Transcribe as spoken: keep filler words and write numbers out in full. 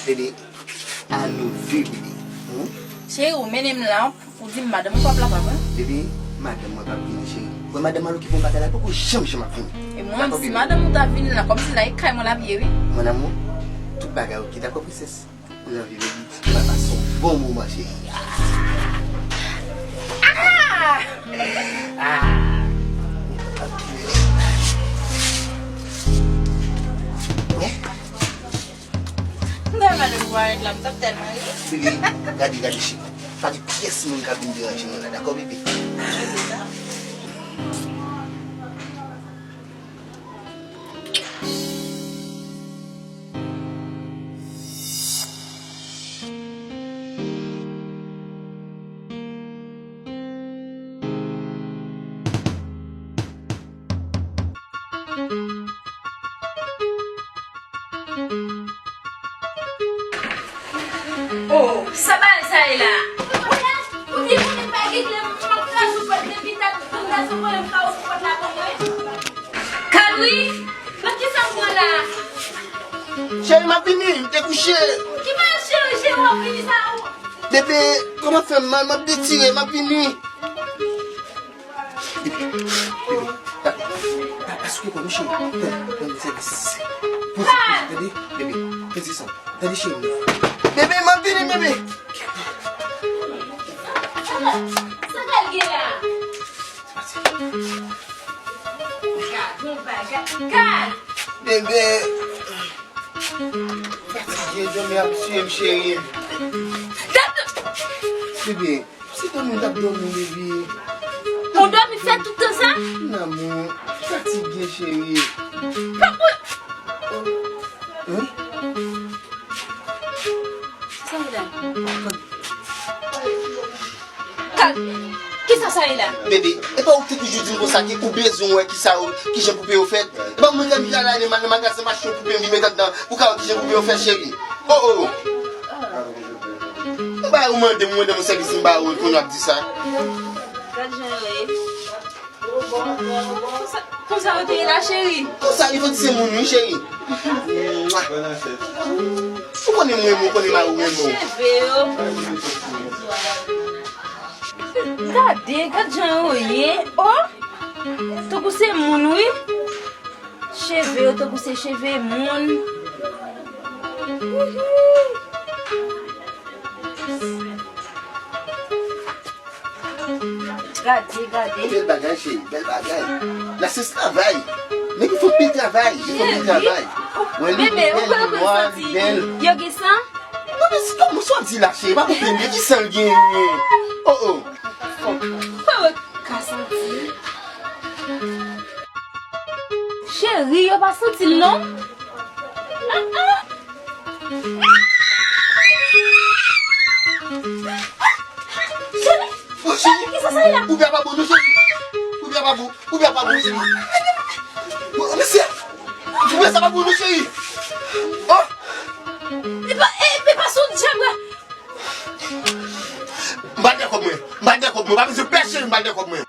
Bebe, a nou de, bebe. Hmm? Cheri, ou mennen m la, ou di m madanm ou p ap la pa vre. Bebe, madanm mwen p ap vini, cheri. Wè madanm al okipe yon bagay la, li poko janm, janm ap vini. E mwen, si madanm ou ta vini la, kòmsi la e kay mwen l ap ye, wi. Mon amour, tout bagay oke, dakò, princesse? Love you, baby. Nou va pase yon bon moman, cheri. Ah! Ah! Ok. M ta pale pou arèt la, m t ap tèlman ri. Bebe, gade, gade, cheri. Pa gen pyès moun k ap vin deranje nou la, dakò, bebe? Oh, sa bagay sa ye la? Ou di moun pa gen kle, m ap kraze pòt depi ta, m kraze pòt, m kraze pòt la pou mwen. Kalwi, nan ki sa m pran la? Cheri, m ap vini, m te kouche. Ki bagay cheri, cheri, w ap vini sa ou? Bebe, kò m ap fè m mal, m ap detire, m ap vini. Bebe, bebe, pa, pa, pa souke kò nou, cheri. Tande, tande, tande, tande, tande, bebe, tande sa. Tande, cheri. Bebe, m ap vini, bebe. Sa, sa k al gen la? Gad, yon bagay. Gad! Bebe. Fatige, dòmi ap tiye m, cheri. Gad! Bebe. Se dòmi w t ap dòmi, bebe. Ou dòmi fè tout tan sa? Mon amour, fatige, cheri. Papa! Hein? Sa w la? Kal, kisa sa ye la? Bebe, e pa ou ki te toujou di m konsa ke ou bezwen wè kisa yo, kijan poupe yo fèt? E pa mwen ki al ale nan magazen m achte yon poupe m vin met anndan pou ka wè kijan poupe yo fèt, cheri. Oh, oh. M ba ou mande m, mande m sèvis, m ba ou, kounye w ap di sa. Gad jan yo ye. Konsa, konsa yo te ye la, cheri. Konsa li fò di se moun, wi, cheri. Ou konnen m renmen w, ou konnen mari w renmen w. Cheve yo. Gade, gad jan yo ye. Oh! Tankou se moun, wi. Cheve yo tankou se cheve moun. Gade, gade. Bèl bagay, cheri, bèl bagay. La se travay. Nèg, il faut bien travay, il faut bien travay. Mwen li bèl, li nwa, li bèl. Yo gen san? Non, men se kòman sa w di la, cheri? Pa konprann, men ki san l genyen? Oh, oh. Fò, fò ka santi. Cheri, yo pa santi l non. Ah, ah. Cheri, oh, cheri, kisa sa ye la? Poupe a pa bon non, cheri. Poupe a pa bon, poupe a pa bon, cheri. Oh, mesye, poupe sa pa bon non, cheri. Oh. E pa, e, e pa sou djab la. M pa dè kòb mwen. M pa dè kòb mwen. Pa bezwen pè, cheri, m pa dè kòb mwen.